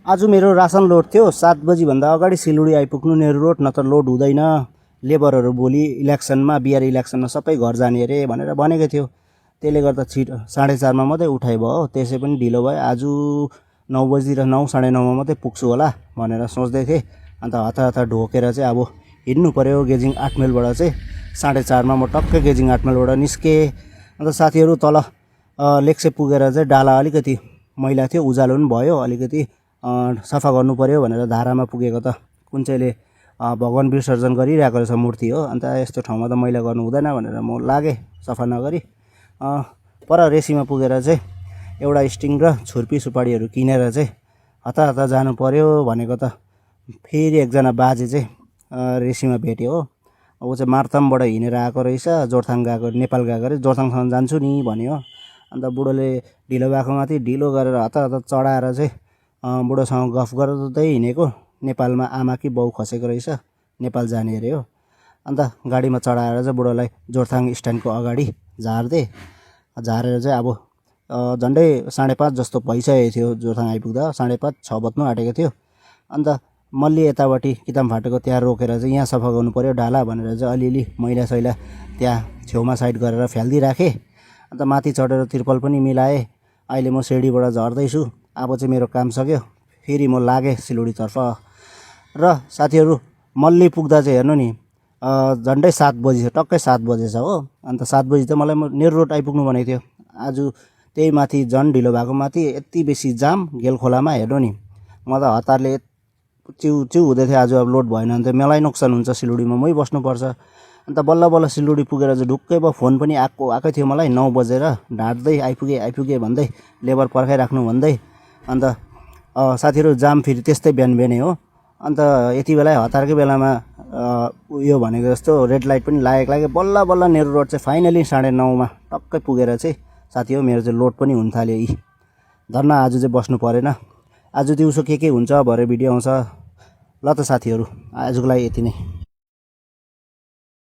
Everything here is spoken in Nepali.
आज मेरो रासन लोड थियो 7 बजीभन्दा अगाडि सिलगढी आइपुग्नु नेहरू रोड, नत्र लोड हुँदैन। लेबरहरू भोलि इलेक्सनमा बिहार इलेक्सनमा सबै घर जाने अरे भनेर भनेको थियो। त्यसले गर्दा छिटो 4:30 मा मात्रै उठाइ भयो, त्यसै पनि ढिलो भयो। आज 9 बजी र 9 साढे 9 मा मात्रै पुग्छु होला भनेर सोच्दै थिएँ। अन्त हतार ढोकेर चाहिँ अब हिँड्नु पर्यो गेजिङ 8 माइलबाट चाहिँ 4:30 मा म टक्कै गेजिङ 8 माइलबाट निस्केँ। अन्त साथीहरू तल लेक्से पुगेर चाहिँ डाला अलिकति मैला थियो, उज्यालो पनि भयो, अलिकति सफा गर्नु पर्यो भनेर धारामा पुगेको त कुन चाहिँले भगवान विसर्जन गरिरहेको रहेछ मूर्ति हो। अन्त यस्तो ठाउँमा त मैला गर्नु हुँदैन भनेर म लागेँ सफा नगरी। पर रेसीमा पुगेर चाहिँ एउटा स्टिङ र छुर्पी सुपारीहरू किनेर चाहिँ हतार जानु पर्यो भनेको त फेरि एकजना बाजे चाहिँ रेसीमा भेट्यो हो। ऊ चाहिँ मार्तामबाट हिँडेर आएको रहेछ, जोरथाङ गएको, नेपाल गएको अरे, जोरथाङसम्म जान्छु नि भन्यो। अन्त बुढोले ढिलो भएको माथि ढिलो गरेर हतार चढाएर चाहिँ बुढोसँग गफ गर्दै हिँडेको। नेपालमा आमा कि बाउ खसेको रहेछ, नेपाल जाने अरे हो। अन्त गाडीमा चढाएर चाहिँ बुढोलाई जोरथाङ स्ट्यान्डको अगाडि झारेर चाहिँ अब झन्डै 5:30 जस्तो भइसकेको थियो। जोरथाङ आइपुग्दा 5:30 6 बज्नु आँटेको थियो। अन्त मल्ली यतापट्टि किताम फाटेको त्यहाँ रोकेर चाहिँ यहाँ सफा गर्नु पर्यो डाला भनेर चाहिँ अलिअलि मैला सैला त्यहाँ छेउमा साइड गरेर फ्याल्दिराखेँ। अन्त माथि चढेर तिर्पल पनि मिलाएँ। अहिले म सिँढीबाट झर्दैछु। अब चाहिँ मेरो काम सक्यो, फेरि म लागेँ सिलगढीतर्फ। र साथीहरू मल्ली पुग्दा चाहिँ हेर्नु नि झन्डै 7 बजी छ, टक्कै 7 बजेछ हो। अन्त 7 बजी त मलाई नेहरू रोड आइपुग्नु भनेको थियो। आज त्यही माथि झन् ढिलो भएको माथि यति बेसी जाम गेलखोलामा। हेर्नु नि म त हतारले चिउ हुँदै थियो। आज अब लोड भएन भने त मलाई नोक्सान हुन्छ, सिलगढीमा मै बस्नुपर्छ। अन्त बल्ल सिलगढी पुगेर चाहिँ ढुक्कै भयो। फोन पनि आएकै थियो मलाई 9 बजेर, ढाँट्दै आइपुगे भन्दै, लेबर पर्खाइराख्नु भन्दै। अन्त साथीहरू जाम फेरि त्यस्तै बिहानै हो। अन्त यति बेला हतारकै बेलामा उयो भनेको जस्तो रेड लाइट पनि लागेको बल्ल नेहरू रोड चाहिँ फाइनली 9:30 मा टक्कै पुगेर चाहिँ साथी हो मेरो चाहिँ लोड पनि हुन थाल्यो। धन्न आज चाहिँ बस्नु परेन। आज दिउँसो के हुन्छ भरे भिडियो आउँछ। ल त साथीहरू आजको लागि यति नै।